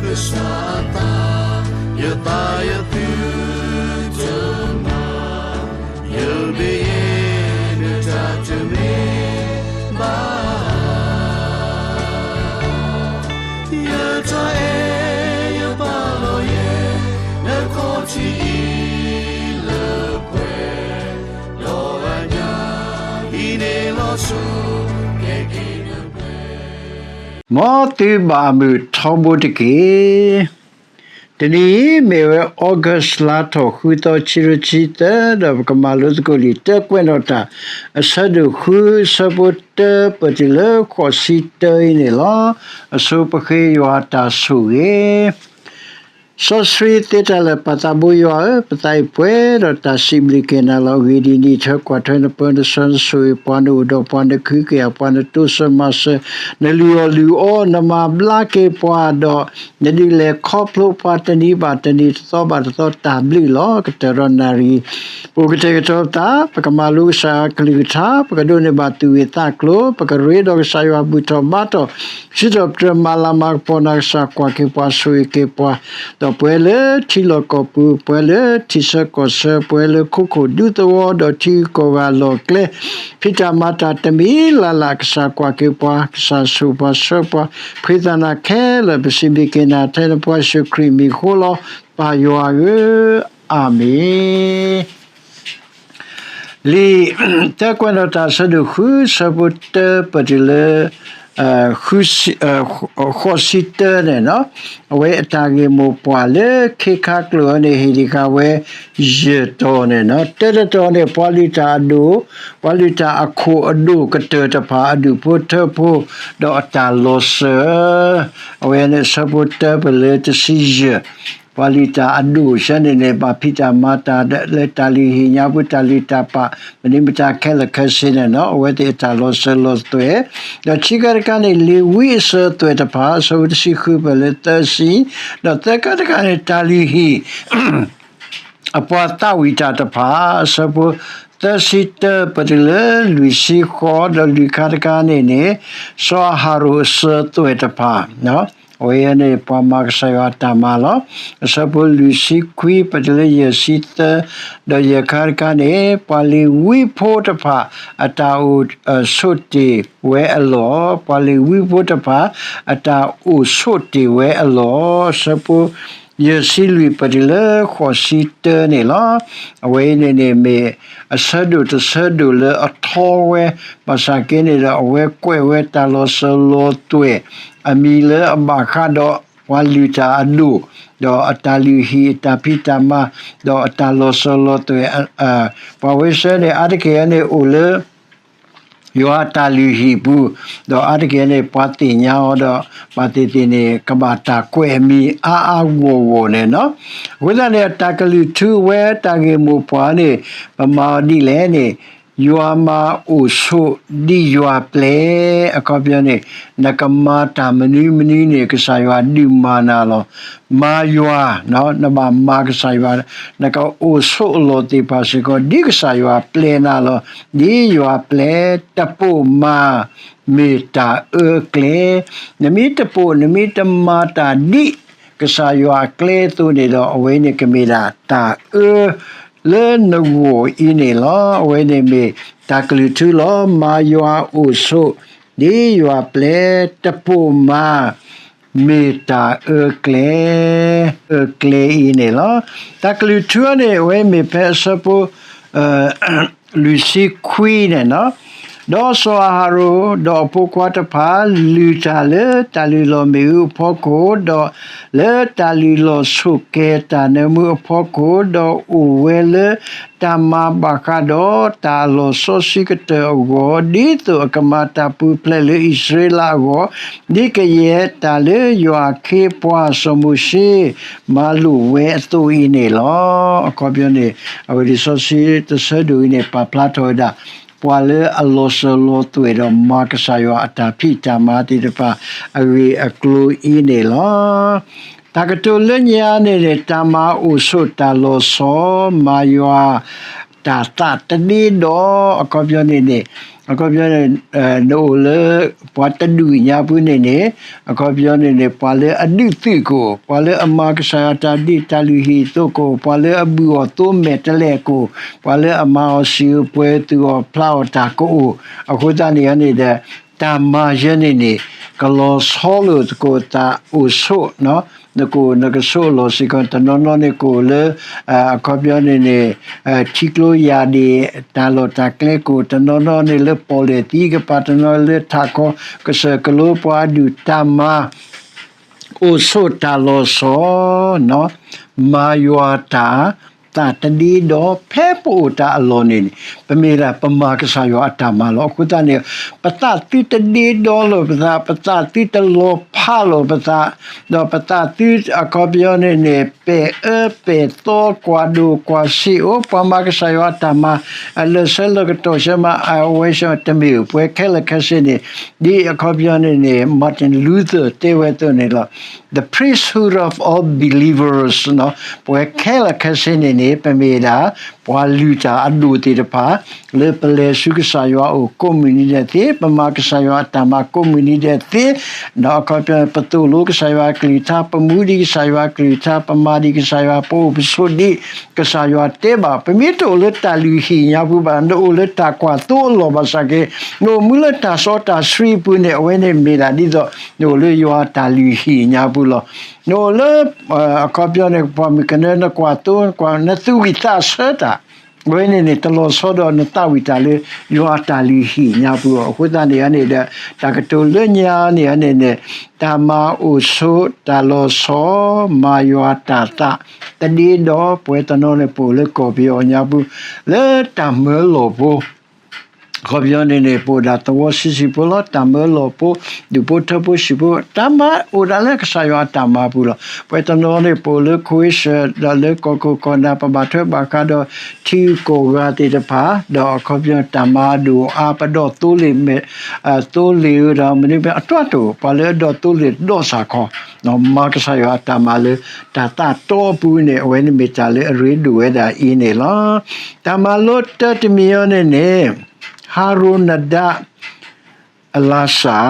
ကစၢ်အသး, ယသးယသုတမၤ, ယမ့ၢ်ယဲ နတၢ်တမ့ၢ်ဘၣ်. ယတၢ်အဲၣ်ယပာ်လီၤယဲ နခီၣ်ထံးအံၤလၢပှဲၤ, ဒီးအညၣ်အံၤန့ၣ်လီၤဆီ ကဲက့ၤနပှဲၤ မ်သုဘၣ်မုာ်ထီဘိတက့ၢ်. တနံၤအံၤမ့ၢ်ဝဲ August လါထီၣ်ဃုသီ ခံကထိခံဆံသၢ ဒီးပကမၤလိသကိးလံာ် တၢကွဲးနီၣ်တၢ် အဆၢဒိၣ်ဃု ဆၢဖိတၢ ပတုၤလၢဃိးဆံတၢအံၤန့ၣ်လီၤ. အဆိပဃ့ယွၤတၢ်ဆိၣ်ဂ့ၤ စီဆှံသ့တၢ်လၢာ် ပၢ်သးဘိယွၤဧၢ, ပသးအံၤပှဲၤဒီးတၢ်စံးဘျုးက့ၤနၤလီၤ. အဂ့ၢ်ဒ်အံၤ, နထၢကွၢ်ထွဲနပၢနဆှၢ နဆိၣ်ဂ့ၤပှၤ နအိၣ်ဒီးပှၤ နကဟုကယာ်ပှၤ နတိစၢၤမၤစၢၤ နလုၢ်အီၣ်လုၢ်အီ နမၤဘျါက့ၤပှၤဒီး နဒုးလဲၤခီဖျိပှၤတနံၤဘၣ်တနံၤ တသီဘၣ်တသီ တၢ်ဘျုးလီၤ. ကတၢၢ်ဒီးနၣ်ရံၣ် ပအိၣ်ကတဲာ်ကတီၤပသး, ပကမၤလိကစၢ်ယွၤကလုၢ်ကထါ, ပကဒိးန့ၢ်ဘၣ်သူၣ်ဂ့ၤသးကျိၤ, ပကရ့ဒီးကစၢ်ယွၤဘူၣ်ထီၣ်ဘါထီၣ် စံးထီၣ်ပတြၢၤမၤလၤမၤကပီၤ နၤကစၢ်ကွၢ်က့ၤပှၤ ဆိၣ်ဂ့ၤက့ၤပှၤ, ဒီးပဝဲလၢထံလီၢ်ကီၢ်ပူၤ, ပဝဲလၢထံဆၢကီၢ်ဆၢ, ပဝဲလၢခိခိၣ်ဒူသဝီ ဒီးထံဂုၤကီၢ်ဂၤလီၢ်ကျဲ, ဖံးတၢ်မၤတၢ်တမံၤလၢ်လၢ် ကစၢ်ကွၢ်က့ၤပှၤ, ကစၢ်ဆိၣ်ပှၤဆှၢပှၤ, ဖှံသးနၤခဲလၢာ် ပစံးဘျုးက့ၤနၤ ထဲနဖိယ့ၣ်ၡူးခရံာ်မံၤအဃိလီၤ. ပၢ်ယွၤဧၢ, အၤမ့ၣ်. လံာ်တၢကွဲးနီၣ်တၢ် အဆၢဒိၣ်ဃု ဆၢဖိတၢ ပတုၤလၢ ဃိးဆံတၢန့ၣ်, အဝဲအတၢ်ဂ့ၢ်မိၢ်ပှၢ်လၢခ့ခါကျိာ်အံၤန့ၣ် ဟ့ၣ်ဒံးဃာ်ဝဲယဲၢ်တီၤန့ၣ်လီၤ. တၢတတီၤန့ၣ် ပှၤလုၢ်တၢ်အဒိၣ်, ပှၤလုၢ်တၢ်အခိၣ်အဒိၣ်ကတၢၢ်တဖၣ် အဒူၣ်ဖိထၢဖိ ဒီးအတၢ်လီၤစၢၤ, အဝဲန့ၣ်အဆၢဖိတၢပလၢတဆံယဲၢ် ပှၤလုၢ်တၢ်အဒိၣ်ဆၢန့ၣ်န့ၣ် ဘၣ်ဖံးတၢ်မၤတၢ်လၢတၢ်လုၢ်ဟံၣ်ညါပူၤ တၢ်လုၢ်တၢ်ပာ် မနုၤမတၤခဲလၢာ်ခဲဆ့န့ၣ်လီၤ. အဝဲသ့ၣ်အတၢ်လီၤစၢၤလီၤသွဲၣ်, ဒီးခံခါတခါန့ၣ် လ့ၤဝံအစၢၤအသွဲၣ်တဖၣ် အဆၢဖိတဆံဃုပလၢသၢဆံ, ဒီးသၢခါတခါန့ၣ် တၢ်လုၢ်ဟံၣ် အပှၤသးဝံၣ်တၢ်တဖၣ် အဆၢဖိသၢဆံတၢပတုၤလၢလွံၢ်ဆံဃိး, ဒီးလွံၢ်ခါတခါန့ၣ်န့ၣ် စီၤအၤဟရိၣ်အစၢၤအသွဲၣ်တဖၣ်, အဝဲန့ၣ် ပှၤမၤကစၢ်ယွၤအတၢ်မၤလီၤ. အဆၢဖိလွံၢ်ဆံခွံပတုၤလၢယဲၢ်ဆံသၢ, ဒီးယဲၢ်ခါတခါန့ၣ် ပှၤလ့ၤဝံဖိတဖၣ် အတၢ်အိၣ်ဆိးတ့ၢ်ဝဲအလီၢ်, ပှၤလ့ၤဝံဖိတဖၣ် အတၢ်အိၣ်ဆိးတ့ၢ်ဝဲအလီၢ်, အဆၢဖိ ယဲၢ်ဆံလွံၢ်ပတုၤလၢဃိးဆံတၢန့ၣ်လီၤ. အဝဲအံၤန့ၣ်န့ၣ်မ့ၢ် အဆၢဒိၣ်တဆၢဒိၣ်လၢအထီဝဲ, ဘၣ်ဆၣ်က့န့ၣ်ဒီး အဝဲကွဲးဝဲတၢ်လီၤစၢၤလီၤသွဲၣ် အမံၤလၢအဘၣ်ဃးဒီး ပှၤလုၢ်တၢ်အဒိၣ်, ဒီးအတၢ်လုၢ်ဟံၣ်အတၢ်ဖံးတၢ်မၤ, ဒီးအတၢ်လီၤစၢၤလီၤသွဲၣ်, ပှၤဝဲဆၢန့ၣ် အါတက့ၢ်န့ၣ်အိၣ်လၢ ယွၤအတၢ်လုၢ်ဟံၣ်ပူၤ, ဒီးအါတက့ၢ်န့ၣ် ပှၤသ့ၣ်ညါအီၤဒီး ဘၣ်သ့ၣ်သ့ၣ်န့ၣ် ကဘၣ်တၢ်ကွဲးအမံၤအါအါဂီၢ်ဂီၢ်န့ၣ်လီၤ. အဃိသတးန့ၣ် တၢ်ကလုၢ်ထူဝဲတၢ်ဂ့ၢ်မိၢ်ပှၢ်န့ၣ် ပမၤအီၤဒ်လဲၣ်န့ၣ်, ယွၤမၤအိၣ်ဆိးဒ်ယွၤပျဲၢ်, အခီပညီန့ၣ် နကမၤတၢ်မနုၤမနုၤန့ၣ် ကစၢ်ယွၤဒုးမၤနၤလီၤ. မၤယွၤ, နဘၣ်မၤကစၢ်ယွၤ, နကအိၣ်ဆိးအလီၢ်သ့ၣ်တဖၣ်စ့ၢ်ကီး ဒ်ကစၢ်ယွၤပျဲနၤလီၤ. ဒ်ယွၤပျဲ တပိာ်မၤ မ့ၢ်တၢ်အၢအကျဲ, နမ့ၢ်တပိာ် နမ့ၢ်တမၤတၢ်ဒ်ကစၢ်ယွၤအကျဲအသိးန့ၣ်ဒီး အဝဲန့ၣ်ကမ့ၢ်ဒၣ်တၢ်အၢ လၢနဂီၢ်အံၤန့ၣ်လီၤ. အဝဲန့ၣ်မ့ၢ်တၢ်ကလုၢ်ထူလီၤ. မၤယွၤအိၣ်ဆိး ဒ်ယွၤပျဲ တပိာ်မၤ မ့ၢ်တၢ်အၢကျဲ အၢကျဲအံၤန့ၣ်လီၤ. တၢ်ကလုၢ်ထူန့ၣ် အဝဲမ့ၢ်ဖဲအဆၢဖိ လွံၢ်ဆံခွံန့ၣ်လီၤ. ဒီးစီၤအၤဟရိၣ် ဒီးအဖိခွါတဖၣ် လုၢ်တၢ်လၢတၢ်လုၢ်လီၢ်မ့ၣ်အူအဖီခိၣ်, ဒီးလၢတၢ်လုၢ်လီၢ်ဆိၣ်ကဲၤတၢ်နၢမူအဖီခိၣ်, ဒီးအိၣ်ဝဲလၢတၢ်မၤဘၣ်ဃးဒီးတၢ်အလီၢ်စီဆှံကတၢၢ်အဂီၢ်, ဒ်သိးအကမၤတၢ်ပူၤဖျဲးလၢအံၣ်စရ့လးအဂီၢ်, ဒ်ကယဲၢ်တၢ်လၢယွၤအခ့အပှၤစီၤမိၤၡ့ မၤလိာ်ဝဲအသိးအံၤန့ၣ်လီၤ. အခီပညီန့ၣ် အဝဲလံာ်စီဆှံတဆၢဒိၣ်အံၤန့ၣ် ပာ်ဖျါထီၣ်ဝဲဒၣ် ပှၤလၢအလီၤစၢၤလီၤသွဲၣ်ဒီးမၤကစၢ်ယွၤအတၢ်ဖံးတၢ်မၤသ့ၣ်တဖၣ် အဂ့ၢ်အကျိၤအံၤန့ၣ်လီၤ. တၢ်ကတိၤလၢညါန့ၣ်န့ၣ် တၢ်မၤအိၣ်ဆိးတၢ်လီၤဆီ မၤယွၤ တၢ်သးတဒ့ဒီး အခီပညီန့ၣ်န့ၣ် အခီပညီန့ၣ် နအိၣ်လၢ ပှၤတဒူၣ်ညါပူၤန့ၣ်န့ၣ် အခီပညီန့ၣ်န့ၣ် ပှၤလၢအဒုးသုးကအိၣ်, ပှၤလၢအမၤကစၢ်ယွၤတၢ်ဒုးတၢ်လုၢ်ဟံၣ်အသိးကအိၣ်, ပှၤလၢအဘုၣ်အီၣ်သိမဲာ်တလဲာ်ကအိၣ်, ပှၤလၢအမၤအီၤစံာ်အပှဲၤသူၣ်အီၣ်ဖျးအီၣ်တၢ်ကအိၣ်, အဃိသတးန့ၣ်န့ၣ်ဒီး တၢ်မၤယဲန့ၣ်န့ၣ် ကလီၤဆီလိာ်သကိးသးအိၣ်ဆိး နကအိၣ်နကဆိးလီၢ်စ့ၢ်ကီး တနီၤနီၤန့ၣ်ကအိၣ်လၢ အခီပညီန့ၣ်န့ၣ် ထံကျိယၢ်ဒ့ၣ် တၢ်လီၢ်တၢ်ကျဲကအိၣ်, တနီၤနီၤန့ၣ်လၢပီၣ်လဲၣ်သံကပၤ, တနီၤလၢထးခီကစၢၢ်ကလိ ပှၤအဒူၣ်တၢ်မၤ အိၣ်ဆိးတၢ်လီၤဆီ မၤယွၤတၢ် သးတဒ့ဒီ ဖဲပအိၣ်တၢ်အလီၢ်န့ၣ်န့ၣ် ပမ့ၢ်ဒၣ်ပမၤကစၢ်ယွၤအတၢ်မၤလီၤ. အဃိသတးန့ၣ် ပသးသုတဒ့ဒီလိာ်ပသး, ပသးသုတလီၤဖးလိာ်ပသး, ဒီးပသးသုအခီပညီန့ၣ်န့ၣ် ပဲာ်အၢပဲာ်သီကွၢ်ဒိၣ်ကွၢ်ဆံးအိၣ် ပှၤမၤကစၢ်ယွၤအတၢ်မၤ အလၢာ်ဆၢလၢာ်ကတီၢ်ဆၢမး အဝဲဆၢတမ့ၢ်ဧိၤ ပဝဲခဲလၢာ်ခဲဆ့န့ၣ် ဒ်အခီပညီန့ၣ်န့ၣ် Martin Luther တဲဝဲအသိးန့ၣ်လီၤ. The priesthood of all believers ပဝဲခဲလၢာ်ခဲဆ့န့ၣ်န့ၣ် ပမ့ၢ်ဒၣ် ပှၤလုၢ်တၢ်အဒိၣ်သ့ၣ်တဖၣ် လၢပလဲၤဆူကစၢ်ယွၤအအိၣ်ကိးမုၢ်နံၤဒဲးသ့, ပမၤကစၢ်ယွၤအတၢ်မၤကိးမုၢ်နံၤဒဲးသ့, ဒီးအခီပညီပသိၣ်လိကစၢ်ယွၤအကလုၢ်ကထါ, ပမူဒံးကစၢ်ယွၤအကလုၢ်ကထါ, ပမၤဒံးကစၢ်ယွၤ, ပအိၣ်ပဆိးဒံးကစၢ်ယွၤတဲဘၣ်, ပမ့ၢ်တအိၣ်လၢတၢ်လုၢ်ဟံၣ်ညါပူၤဘၣ်, နအိၣ်လၢတၢ်ကွၢ်သိအလီၢ်ဘၣ်ဆၣ်က့, နအိၣ်မူလၢတၢ်စီတၢ်ဆှံအပူၤန့ၣ် အဝဲန့ၣ်မ့ၢ်ဒၣ်ဒ်သိး နအိၣ်လၢယွၤအတၢ်လုၢ်ဟံၣ်ညါပူၤလီၤ. နအိၣ်လၢ အခီပညီန့ၣ် ပှၤမုၣ်ကနၢ နကွၢ်သိ နသူၣ်ဝံၣ်သးဆၢတၢ် အဝဲန့ၣ်န့ၣ် တလီၤဆီဒီးနသးဝံၣ်တၢ်လၢ ယွၤအတၢ်လုၢ်ဟံၣ်ညါပူၤလီၤ. အဃိသတးန့ၣ်န့ၣ်ဒီး တၢ်ကတိၤလၢညါန့ၣ်န့ၣ်န့ၣ် တၢ်မၤအိၣ်ဆိးတၢ်လီၤဆီ မၤယွၤတၢ်သး တဒ့ဒီ ပဝဲတနီၤန့ၣ် ပအိၣ်လၢကီၢ်ပယီၤညါပူၤ လၢတၢ်မၢလီၢ်ဖိ အခီပညီန့ၣ်န့ၣ် ပအိၣ်ဒၣ်သဝီဆံးဆံးဖိလီၤ. တၢ်မၢလီၢ်ဖိ ဒူၣ်ဖိထၢဖိဆံးဖိ တၢ်မၤအိၣ်ဒၣ်လၢကစၢ်ယွၤအတၢ်မၤပူၤလီၤ. ပဝဲတနီၤန့ၣ် ပအိၣ်လၢခိဝ့ၡၢၣ် ဒီးလၢကီၢ်ခိၣ်ကီၢ်နၢ် ပဘၣ်ထွဲဘၣ်ဃးဒီး ထံဂုၤကီၢ်ဂၤသ့ၣ်တဖၣ် ဒီးအခီပညီတၢ်မၤဒိၣ်အါ ပဒီၣ်သိလ့ၣ်မဲာ် သိလ့ၣ်ဧိၤဒီးမနုၤမ့ၢ်အတွၢ်တအိၣ် ပှၤလၢအဒီၣ်သိလ့ၣ်ဒီးစၢ်ခီ မၤကစၢ်ယွၤအတၢ်မၤလၢ တၢ်သးတီအပူၤန့ၣ် အဝဲန့ၣ်မ့ၢ်တၢ်လၢအရ့ဒိၣ်ဝဲဒၣ်အံၤန့ၣ်လီၤ. တၢ်မၤလိတၢတမံၤအံၤန့ၣ်န့ၣ် ဟၤရိၣ်နဒၤ အလၤစၢ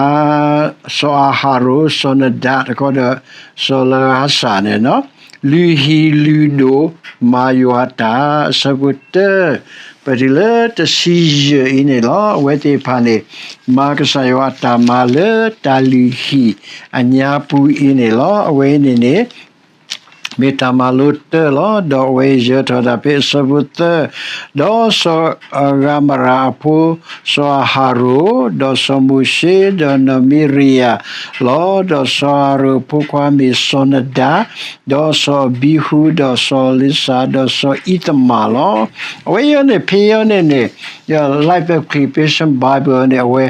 ်, စီၤအၤဟရိၣ်, စီၤနဒၤတခီဒီး စီၤလရၤစၢ်န့ၣ် လုၢ်ဟံၣ်လုၢ်ဒိၣ်မၤယွၤတၢ် အဆၢဖိတၢ ပတုၤလၢတဆံယဲၢ်အံၤန့ၣ်လီၤ. အဝဲသ့ၣ်တဖၣ်န့ၣ် မၤကစၢ်ယွၤအတၢ်မၤလၢတၢ်လုၢ်ဟံၣ်အညါပူၤအံၤန့ၣ်လီၤ. အဝဲအံၤန့ၣ်န့ၣ် မ့ၢ်တၢ်မၤလိတၢလီၤ. ဒီးအဝဲယၢၤထီၣ်ဒၣ်ဖဲအဆၢဖိသၢ, ဒီးစီၤအၤမရၣ်အဖိ စီၤအၤဟရိၣ်, ဒီးစီၤမိၤၡ့, ဒီးနီၢ်မံရယၤလီၤ. ဒီးစီၤအၤဟရိၣ်အဖိခွါမ့ၢ်စီၤနဒၤ, ဒီးစီၤအဘံဟူ, ဒီးစီၤအလ့ၤစၤ, ဒီးစီၤအံၤသမၣ်လီၤ. အဝဲအံၤန့ၣ် ဖဲအံၤန့ၣ်န့ၣ် Life Application Bible န့ၣ် အဝဲ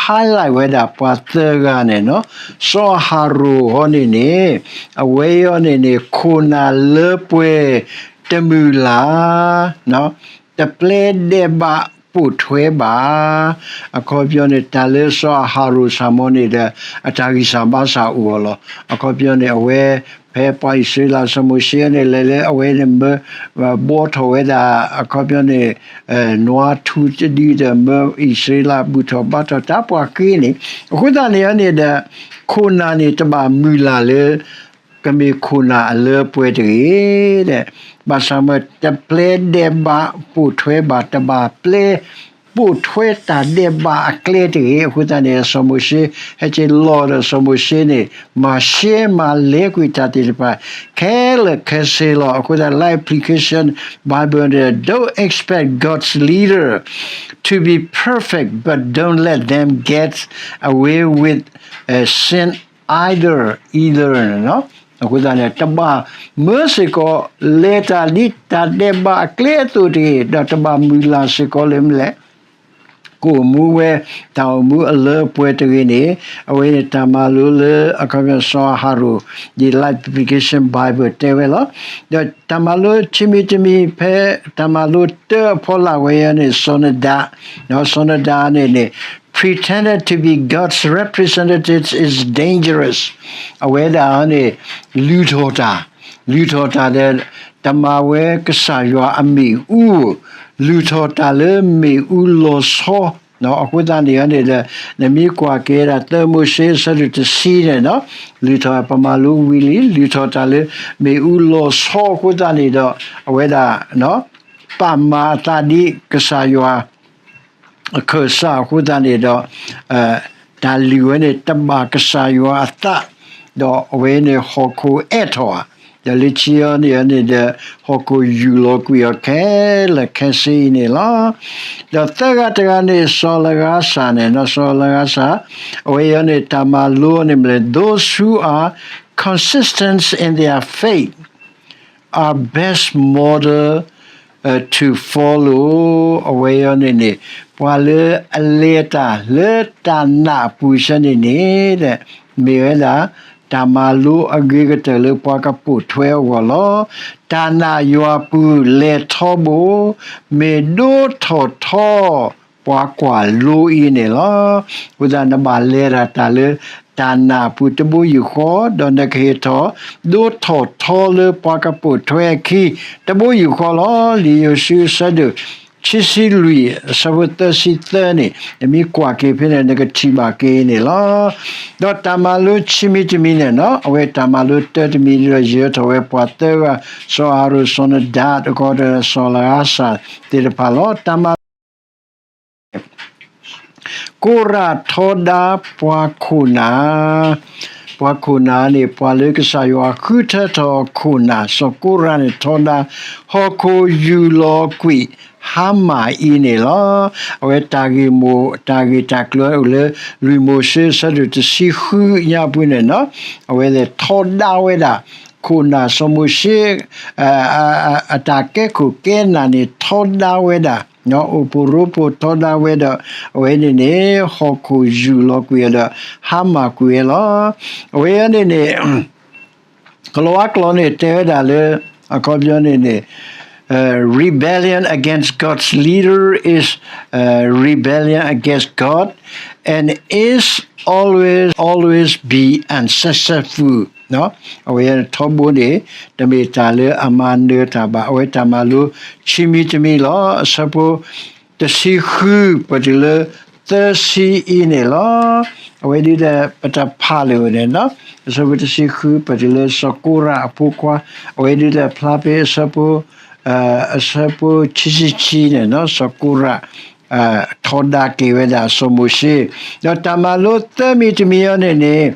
highlight ဝဲဒၣ်ပှၤသၢဂၤန့ၣ်လီၤ. စီၤအၤဟရိၣ်အံၤန့ၣ်န့ၣ် အဝဲအံၤန့ၣ်န့ၣ် ခိၣ်နၢ်လၢပှဲၤတမုၢ်လၢ် တပျဲဒဲးဘးပိာ်ထွဲဘၣ်. အခီပညီန့ၣ် တၢ်လၢစီၤအၤဟရိၣ်စ့ၢ်ကီးန့ၣ်ဒီး အတၢ်ဂံၢ်စၢ်ဘါစၢ်အိၣ်အီၤလီၤ. အခီပညီန့ၣ် အဝဲ ဖဲပှၤအံၣ်စရ့လး စီၤမိၤၡ့န့ၣ် လဲၤလၢအဝဲန့ၣ်မၢ ဘှီထီၣ်ဝဲဒၣ် အခီပညီန့ၣ် နွားထူတဒုဒီး မၢအံၣ်စရ့လးဘူၣ်ထီၣ်ဘါထီၣ်တၢ်ပှၤဃ့န့ၣ်, အဃိသတးန့ၣ်န့ၣ်ဒီး ခိၣ်နၢ်န့ၣ် တဘၣ်မုၢ်လၢ်လၢ ကမ့ၢ်ခိၣ်နၢ်အလၢပှဲၤတဂ့ၤ, ဘၣ်ဆၣ်မၢ တပျဲဒဲးဘးပိာ်ထွဲဘၣ်, တဘၣ်ပျဲပိာ်ထွဲတၢ်ဒဲးဘးအကျဲတဂ့ၤ. အဃိသတးန့ၣ် စီၤမိၤၡ့ ဟဲက့ၤလီၤဒီး စီၤမိၤၡ့န့ၣ် မၤရှဲမၤလဲကွံာ်တၢ်သ့ၣ်တဖၣ် ခဲလၢာ်ခဲဆ့လီၤ. အဃိသတး Life Application Bible န့ၣ် don't expect God's leader to be perfect, but don't let them get away with sin either, either န့ၣ်လီၤ. အဃိသတးန့ၣ် တဘၣ်မၢစ့ၢ်ကီး လဲၤတၢ်ဒ်တၢ်ဒဲးဘးအကျဲအသိးတဂ့ၤ, ဒီးတဘၣ်မုၢ်လၢ်စ့ၢ်ကီးလၢမနုၤလဲၣ် ကအိၣ်မူဝဲ တၢ်အိၣ်မူအလၢအပှဲၤတဂ့ၤန့ၣ်, အဝဲန့ၣ်တၢ်မၤလိလၢ အခီပညီ စီၤအၤဟရိၣ် ဒ် Life Application Bible တဲဝဲလီၤ. ဒီးတၢ်မၤလိတမံၤတမံၤ ဖဲတၢ်မၤလိတၢအဖီလာ်ဝဲအံၤန့ၣ် စီၤနဒၤ, ဒီးစီၤနဒၤန့ၣ်န့ၣ် pretended to be God's representatives is dangerous. အဝဲဒၣ်န့ၣ် လုၢ်ထီၣ်တၢ်, လုၢ်ထီၣ်တၢ်ဒီး တမၤဝဲကစၢ်ယွၤအမ့ၣ်အူ, လုၢ်ထီၣ်တၢ်လၢမ့ၣ်အူလီၤဆီ အဃိသတးန့ၣ်န့ၣ်ဒီး နမ့ၢ်ကွၢ်က့ၤဒၣ်သၢမိၤၡ့အဆၢဒိၣ်တဆံန့ၣ်နီၤ, လုၢ်ထီၣ်ပမၤလိဝံၤလံ, လုၢ်ထီၣ်တၢ်လၢ မ့ၣ်အူလီၤဆီအဃိသတးန့ၣ်ဒီး အဝဲဒၣ် ပာ်မၤအသးဒ်ကစၢ်ယွၤ အခၢၣ်စးအဃိသတးန့ၣ်ဒီး တၢ်လုၢ်ဝဲန့ၣ် တဘၣ်ကစၢ်ယွၤအသး, ဒီးအဝဲန့ၣ်ဟီၣ်ခိၣ်အဲၣ်ထီၣ်ဧါ, ဒီးလၢခံအံၤန့ၣ်န့ၣ်ဒီး ဟီၣ်ခိၣ်ယူၢ်လီၤကွံာ်အီၤခဲလၢာ်ခဲဆ့အံၤန့ၣ်လီၤ. ဒီးသၢဂၤတဂၤန့ၣ် စီၤလဂၤစၢ်န့ၣ်နီၤ, စီၤလဂၤစၢ် အဝဲအံၤန့ၣ် တၢ်မၤလိန့ၣ်မ့ၢ်လဲၣ်, those who are consistent in their faith are best model to follow. အဝဲအံၤန့ၣ်န့ၣ် ပှၤလၢအလဲၤတၢ်လၢတၢ်နာ်အပူၤဆၢန့ၣ်န့ၣ် မ့ၢ်ဝဲဒၣ် တၢ်မၤလိအဂ့ၤကတၢၢ်လၢပှၤကပိာ်ထွဲအဂီၢ်လီၤ. တၢ်နာ်ယွၤပူၤလဲၤထီဘိ မ့ၢ်ဒိထီၣ်ထီ ပှၤကွၢ်လိအံၤန့ၣ်လီၤ. အဃိသတးနဘၣ်လဲၤဒၣ်တၢ်လၢ တၢ်နာ်အပူၤတဘိယူၢ်ဃီ, ဒီးနကဟ့ၣ်ထီၣ် ဒိထီၣ်ထီလၢပှၤကပိာ်ထွဲအခံ တဘိယူၢ်ဃီလီၤ. လံာ်ယိၤၡူအဆၢဒိၣ် ခံဆံလွံၢ် အဆၢဖိသၢဆံသၢန့ၣ် နမ့ၢ်ကွၢ်က့ၤဖဲန့ၣ် နကထံၣ်ဘၣ်က့ၤန့ၣ်လီၤ. ဒီးတၢ်မၤလိခံမံၤတမံၤန့ၣ်နီၤ, အဝဲတၢ်မၤလိတၢတမံၤဒီး ယၢၤထီၣ်ဝဲပှၤသၢဂၤ, စီၤအၤရိၣ်, စီၤနဒၤ, ဒီးစီၤလဂၤစၢ်သ့ၣ်တဖၣ်လီၤ. တၢ်မၤ ကိရးထီဒါပှၤခိၣ်နၢ်, ပှၤခိၣ်နၢ်န့ၣ် ပှၤလၢကစၢ်ယွၤဃုထၢထီၣ်အခိၣ်နၢ်, စီၤကိရးန့ၣ်ထီဒါ ဟီၣ်ခိၣ်ယူၢ်လီၤကွံာ်ဟါမၢ်အံၤန့ၣ်လီၤ. အဝဲတၢ်ဂ့ၢ်မိၢ် တၢ်ဂ့ၢ်တၢ်ကျိၤအိၣ်လၢ လွံၢ်မိၤၡ့အဆၢဒိၣ်တဆံဃုညါပူၤန့ၣ်နီၤ, အဝဲသ့ၣ်ထီဒါဝဲဒၣ် ခိၣ်နၢ်စီၤမိၤၡ့ အတၢ်ကဲခိၣ်ကဲနၢ်န့ၣ် ထီဒါဝဲဒၣ်, အိၣ်ဖှိၣ်ရိဖှိၣ်ထီဒါဝဲဒီး အဝဲန့ၣ်န့ၣ် ဟီၣ်ခိၣ်ယူၢ်လီၤကွံာ်အီၤဒီး ဟါမၢ်ကွံာ်ဝဲလီၤ. အဝဲန့ၣ်န့ၣ် ကလံးဝါကျိာ်န့ၣ် တဲဝဲဒၣ်လၢ အခီပညီန့ၣ်န့ၣ် rebellion against God's leader is rebellion against God and is always, always be unsuccessful. အဝဲထီဘိန့ၣ် တမ့ၢ်တၢ်လၢအမၤနၢၤတၢ်ဘၣ်. အဝဲတၢ်မၤလိခံမံၤတမံၤလီၤ. အဆၢဖိ တဆံဃု ပတုၤလၢ သၢဆံအံၤန့ၣ်လီၤ. အဝဲဒ်ဒီး ပတဖးလၢာ်န့ၣ်နီၤ, အဆၢဖိတဆံဃု ပတုၤလၢစီၤကိရးအဖိခွါ, အဝဲဒ်ဒီးဖျါဖဲအဆၢဖိ အဆၢဖိခံဆံခံန့ၣ်နီၤ, စီၤကိရး ထီဒါက့ၤဝဲဒၣ်စီၤမိၤၡ့, ဒီးတၢ်မၤလိသၢမံၤတမံၤအံၤန့ၣ်န့ၣ်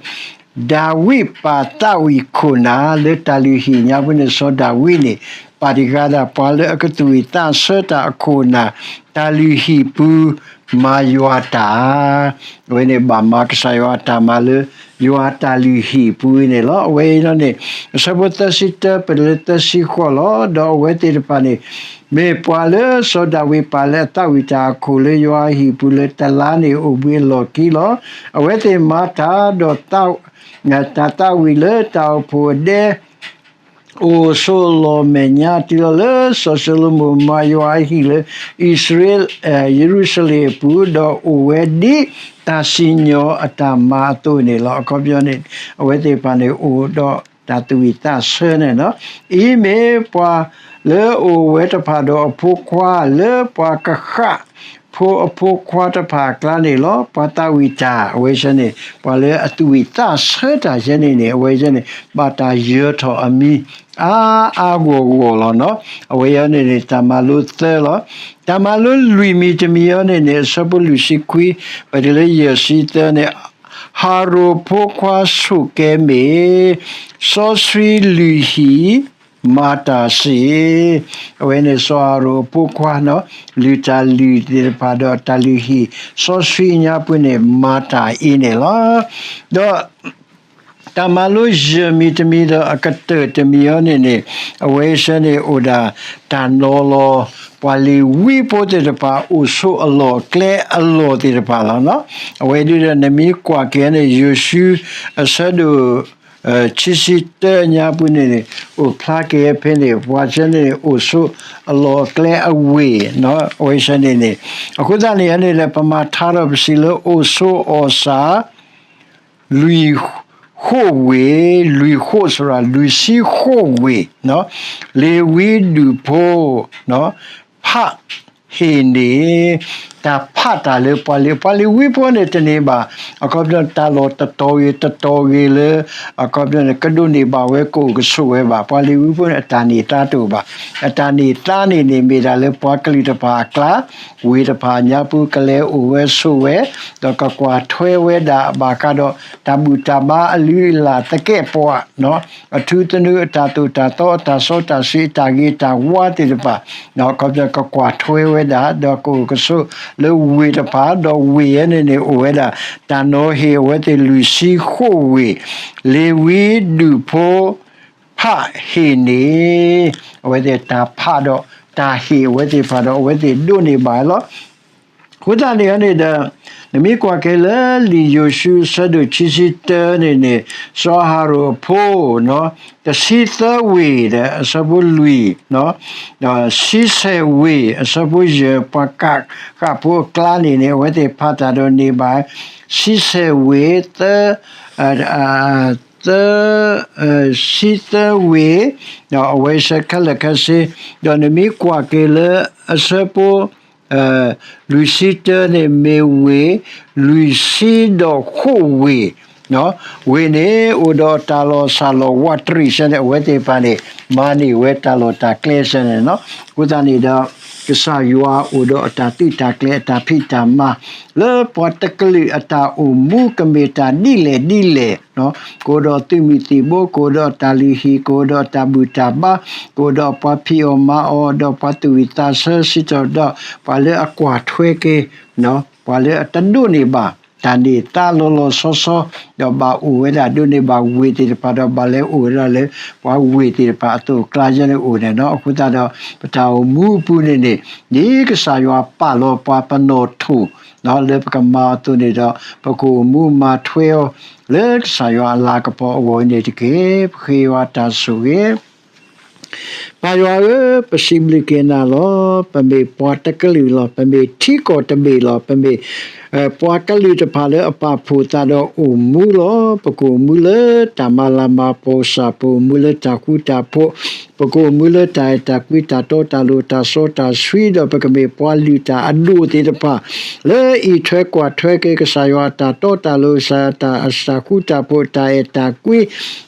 ဒၤဝံးပာ်သးဝံၣ်ခိၣ်နၢ် လၢတၢ်လုၢ်ဟံၣ်ညါပူၤန့ၣ် စီၤဒၤဝံးန့ၣ် ပာ်တံၢ်ဃာ်ဒၣ်ပှၤလၢအကသူၣ်ဝံၣ်သးဆၢတၢ်အခိၣ်နၢ် တၢ်လုၢ်ဟံၣ်ပူၤ မၤယွၤတၢ် အဝဲန့ၣ်ဘၣ်မၤကစၢ်ယွၤအတၢ်မၤလၢ ယွၤတၢ်လုၢ်ဟံၣ်ပူၤန့ၣ်လီၤ. အဝဲအံၤန့ၣ် အဆၢဖိသၢဆံတၢ ပတုၤလၢသၢဆံဃိးလီၤ. ဒီးအဝဲသ့ၣ်တဖၣ်န့ၣ် မ့ၢ်ပှၤလၢစီၤဒၤဝံးပာ်လၢအသးဝံၣ်တၢ်အခိၣ်လၢယွၤအဟံၣ်ပူၤလၢတလါန့ၣ်အိၣ်ဘှံးအလီၢ်ခံလီၤ. အဝဲသ့ၣ်မၤတၢ်ဒီး တၢ်သးဝံၣ်လၢတၢ်အိၣ်ဖှိၣ်အဒဲ အိၣ်ဆိးအလီၢ်မဲာ်ညါတုၤလီၤလၢစီၤၡလိၤမိၣ်မၤယွၤအဟံၣ်လၢအံၣ်စရ့လး ယရူၤၡလ့ၣ်အပူၤ ဒီးအိၣ်ဝဲဒ်တၢ်စံၣ်ညီၣ်အတၢ်မၤအသိးန့ၣ်လီၤ. အခီပညီန့ၣ် အဝဲသ့ၣ်တဖၣ်န့ၣ်အိၣ်ဒီးတၢ်သူၣ်ဝံၣ်သးဆၢန့ၣ်လီၤ. အံၤမ့ၢ်ပှၤလၢအအိၣ်ဝဲတဖၣ်ဒီးအဖိခွါလၢပှၤကဃၣ်ဖိအဖိခွါတဖၣ်အကျါန့ၣ်လီၤ. ပှၤသးဝံၣ်တၢ်အဝဲဆၢန့ၣ် ပှၤလၢအသူၣ်ဝံၣ်သးဆၢတၢ်ဆၢန့ၣ်န့ၣ် အဝဲဆၢန့ၣ် ဘၣ်တၢ်ယၢၤထီၣ်အမံၤ အါအါဂီၢ်ဂီၢ်လီၤနီၤ. အဝဲအံၤန့ၣ်န့ၣ် တၢ်မၤလိသၢလီၤ. တၢ်မၤလိလွံၢ်မံၤတမံၤအံၤန့ၣ်န့ၣ် အဆၢဖိလွံၢ်ဆံခွံ ပတုၤလၢယဲၢ်ဆံသၢန့ၣ် ဟရိၣ်ဖိခွါဆိၣ်ကဲမ့ၢ် စီဆှံလုၢ်ဟံၣ်မၤတၢ်စ့ၢ် အဝဲန့ၣ်စီၤအၤရိၣ်အဖိခွါနီၤ လုၢ်တၢ်လုၢ်သ့ၣ်တဖၣ်ဒီးတၢ်လုၢ်ဟံၣ် စီဆှံအညါပူၤန့ၣ် မၤတၢ်အံၤန့ၣ်လီၤ. ဒီး တၢ်မၤလိယဲၢ်မံၤတမံၤဒီးအကတၢၢ်တမံၤအံၤန့ၣ်န့ၣ် အဝဲဆၢန့ၣ်အိၣ်ဒၣ်တၢ်နီၤလီၤ ပှၤလ့ၤဝံဖိသ့ၣ်တဖၣ်အိၣ်ဆိးအလီၢ်အကျဲအလီၢ်သ့ၣ်တဖၣ်လီၤနီၤ. အဝဲဒ်ဒီးနမ့ၢ်ကွၢ်က့ၤန့ၣ် ယိၤၡူ အဆၢဒိၣ် ခံဆံတၢညါပူၤန့ၣ်န့ၣ် အိၣ်ဖျါက့ၤဖဲန့ၣ် ပှၤဆၢန့ၣ်န့ၣ် အိၣ်ဆိးအလီၢ်အကျဲအဝ့ၢ်နီၤ အဝဲဆၢန့ၣ်န့ၣ် အဃိသတးန့ၣ်န့ၣ်ဒီး ပမၤထါထီၣ်ပစံးလၢအိၣ်ဆိးအီၣ်စၢ လွံၢ်ဃိးဝ့ၢ်, လွံၢ်ဃိးစရၣ် လွံၢ်ဆံဃိးဝ့ၢ်, လ့ၤဝံဒူၣ်ဖိ, ဖးဟ့ၣ်န့ၣ်, တၢ်ဖးတၢ်လၢပှၤလ့ၤ, ပှၤလ့ၤဝံဖိန့ၣ်တန့ၢ်ဘၣ်, အခီပညီတၢ်လီၢ်တတီၤဂ့ၤတတီၤဂ့ၤလၢ အခီပညီန့ၣ် ကဒိးန့ၢ်ဘၣ်ဝဲကအိၣ်ကဆိးဝဲဘၣ်. ပှၤလ့ၤဝံဖိန့ၣ် အတၢ်န့ၢ်သါတအိၣ်ဘၣ်. အတၢ်န့ၢ်သါန့ၣ်န့ၣ် မ့ၢ်ဒၣ်လၢပှၤကလုာ်တဖၣ်အကျါ, ဝ့ၢ်တဖၣ်ညါပူၤကလဲၤအိၣ်ဝဲဆိးဝဲ, ဒီးကကွၢ်ထွဲဝဲဒၣ်ဘၣ်ဃးဒီး တၢ်ဘူၣ်တၢ်ဘါအလုၢ်အလၢ်သကဲးပဝး အထူသနူအတၢ်သိၣ်တၢ်သီအတၢ်စီတၢ်ဆှံအတၢ်ဂ့ၤတၢ်ဝါသ့ၣ်တဖၣ်, အခီပညီကကွၢ်ထွဲဝဲဒၣ် ဒီးကအိၣ်ကဆိးလၢဝ့ၢ်တဖၣ်, ဒီးဝ့ၢ်ယဲန့ၣ်န့ၣ်အိၣ်ဝဲဒၣ် တၢ်နီၤဟ့ၣ်အဝဲသ့ၣ်လွံၢ်ဆံဃိးဝ့ၢ်, လ့ၤဝံဒူၣ်ဖိ ဖးဟ့ၣ်န့ၣ် အဝဲသ့ၣ်တၢ်ဖးဒီးတၢ်ဟ့ၣ်အဝဲသ့ၣ်တဖၣ်ဒီး အဝဲသ့ၣ်ဒိးန့ၢ်ဘၣ်လီၤ. အဃိသတးန့ၣ်န့ၣ်ဒီး နမ့ၢ်ကွၢ်က့ၤလၢလံာ်ယိၤၡူ အဆၢဒိၣ်ခံဆံတၢန့ၣ်န့ၣ်, စီၤအၤဟရိၣ်အဖိ တဆံသၢဝ့ၢ်ဒီးအဆၢဖိလွံၢ်, ဒီးဆံဆဲၣ်ဝ့ၢ်အဆၢဖိယဲၢ်, ပှၤကးဃၣ်ဖိအကျါန့ၣ်န့ၣ် အဝဲသ့ၣ်ဖးတၢ်ဒီးန့ၢ်ဘၣ် ဆံဆဲၣ်ဝ့ၢ် သၢ သၢ ဆံသၢဝ့ၢ်, ဒီးအဝဲဆၢခဲလၢာ်ခဲဆ့, ဒီးနမ့ၢ်ကွၢ်က့ၤလၢအဆၢဖိ လွံၢ်ဆံတၢန့ၣ်မ့ၢ်ဝ့ၢ် လွံၢ်ဆံဒီးဃိးဝ့ၢ်, ဝ့ၢ်န့ၣ်အိၣ်ဒီးတၢ်လီၢ်စၢ်လီၢ်ဝးတရံးဆၢန့ၣ် အဝဲသ့ၣ်တဖၣ်န့ၣ် မၤန့ၢ်ဝဲတၢ်လီၢ်တၢ်ကျဲဆၢန့ၣ်လီၤ. အဃိသတးန့ၣ်ဒီး ကစၢ်ယွၤအိၣ်ဒီးအတၢ်သုးတၢ်ကျဲၤအတၢ်ဖံးတၢ်မၤ လၢပှၤတကလုာ်အတၢ်အိၣ်မူကမ့ၢ်တၢ်ဒ်လဲၣ်ဒ်လဲၣ်, ကအိၣ်ဒီးသုးမုၢ်သံၣ်ဘိ, ကအိၣ်ဒီးတၢ်လုၢ်ဟံၣ်, ကအိၣ်ဒီးတၢ်ဘူၣ်တၢ်ဘါ, ကအိၣ်ဒီးပှၤဖံးအီၣ်မၤအီၣ်, ဒီးပှၤသူၣ်ဝံၣ်သးဆၢစံးထီၣ်ပတြၢၤ, ပှၤလၢအကွၢ်ထွဲက့ၤ, ပှၤလၢအတဒိးန့ၢ်ဘၣ် တၢ်န့ၢ်သါလီၤလီၤဆီဆီ, ဒီးဘၣ်အိၣ်ဝဲဒၣ်ဒိးန့ၢ်ဘၣ်ဝ့ၢ်သ့ၣ်တဖၣ်ဒီး ဘၣ်လဲၤအိၣ်ဝဲဒၣ်လၢ ပှၤဝ့ၢ်သ့ၣ်တဖၣ်အသိးအကျါယဲန့ၣ်အိၣ်န့ၣ်လီၤ. အဃိသတးဒီး ပတၢ်အိၣ်မူအပူၤန့ၣ်န့ၣ် ဒ်ကစၢ်ယွၤပာ်လီၤပှၤပနီၣ်ထိၣ် လၢပကမၤအသိးန့ၣ်ဒီး ပကအိၣ်မူမၤထွဲအီၤ လၢကစၢ်ယွၤအလၤကပီၤအဂီၢ်န့ၣ်တက့ၢ်. ပဃ့ယွၤတၢ်ဆိၣ်ဂ့ၤ ပၢ်ယွၤဧၢ, ပစံးဘျုးက့ၤနၤလီၤ. ပမ့ၢ်ပှၤတကလုာ်လီၤ. ပမ့ၢ်ထံကီၢ်တဘ့ၣ်လီၤ. ပမ့ၢ် ပှၤကလုာ်တဖၣ်လၢအပာ်ဖှိၣ်သးဒီးအိၣ်မူလီၤ. ပကအိၣ်မူလၢတၢ်မၤလၤမၤကပီၤ, ပကအိၣ်မူလၢတၢ်ဃူတၢ်ဖိး, ပကအိၣ်မူလၢတၢ်အဲၣ်တၢ်ကွံ တၢ်တီတၢ်လိၤ တၢ်စီတၢ်ဆှံ, ဒီးပကမ့ၢ်ပှၤလုၢ်တၢ်အဒိၣ်သ့ၣ်တဖၣ် လၢအံးထွဲကွၢ်ထွဲက့ၤ ကစၢ်ယွၤအတၢ်တီတၢ်လိၤ ကစၢ်ယွၤအတၢ်ဃူတၢ်ဖိး တၢ်အဲၣ်တၢ်ကွံ,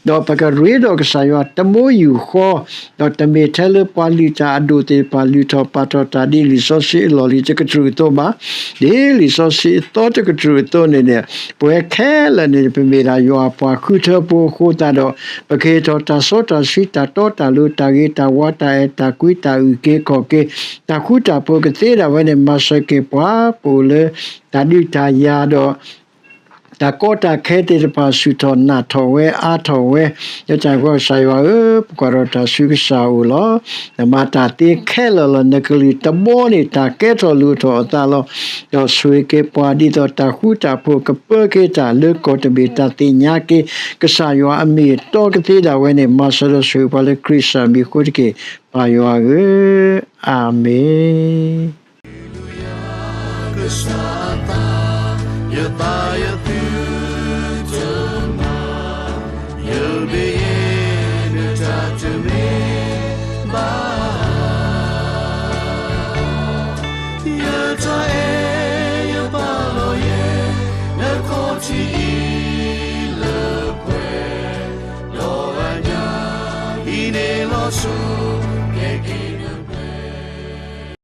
ဒီးပကရ့ဒီးကစၢ်ယွၤတဘိယူၢ်ဃီ, ဒီးတမ့ၢ်ထဲလၢပှၤလုၢ်တၢ်အဒိၣ်သ့ၣ်တဖၣ် လုၢ်ထီၣ်ပာ်ထီၣ်တၢ်ဒ်လံာ်စီဆှံအလီၢ်လံၤတကတြူၢ်အသိးဘၣ်. ဒ်လံာ်စီဆှံအသီတကတြူၢ်အသိးန့ၣ်န့ၣ်, ပဝဲခဲလၢာ်န့ၣ် ပမ့ၢ်ဒၣ်ယွၤအပှၤဃုထၢဖိအဃိသတးဒီး, ပကဟ့ၣ်ထီၣ်တၢ်စီတၢ်ဆှံ တၢ်တီတၢ်လိၤ တၢ်ဂ့ၤတၢ်ဝါ တၢ်အဲၣ်တၢ်ကွံ တၢ်အုၣ်က့ၤခီၣ်က့ၤ တၢ်ဃူတၢ်ဖိးကသ့ဒၣ်ဝဲန့ၣ် မၤစၢၤက့ၤပှၤ ပအိၣ်လၢတၢ်ဒုးတၢ်ယၤဒီး တၢ်ကီတၢ်ခဲသ့ၣ်တဖၣ် ဆူၣ်ထီၣ်နာ်ထီၣ်ဝဲ အါထီၣ်ဝဲ, လၢတၢ်ဂီၢ်ကစၢ်ယွၤဧၢ, ပကွၢ်ထီၣ်တၢ်ဆူကစၢ်အအိၣ်လီၤ. နမၤတၢ်သ့ခဲလၢာ်လီၤ. နကလုၢ်တဘီန့ၣ် တၢ်ကဲထီၣ်လိၣ်ထီၣ်အသးလီၤ. ဒီးဆိၣ်ဂ့ၤက့ၤပှၤ ဒ်သိးတၢ်ဃူတၢ်ဖိးကပၢက့ၤတၢ်လၢကီၢ်တဘ့ၣ် တၢ်သ့ၣ်ညါက့ၤ ကစၢ်ယွၤအမ့ၢ်အတီကသ့ဒၣ်ဝဲန့ၣ် မၤစၢၤဒီးဆိၣ်ဂ့ၤပှၤလၢခရံာ်ကစၢ်မံၤအဃိတက့ၢ်, ပၢ်ယွၤဧၢ, အၤမ့ၣ်. ကစၢ်အသး, ယသးယသုတမၤ, ယဘ့ၣ်ယဲနတၢ်တမ့ၢ်ဘၣ်. ယတၢ်အဲၣ်ယပာ်လီၤယဲ, နခီၣ်ထံး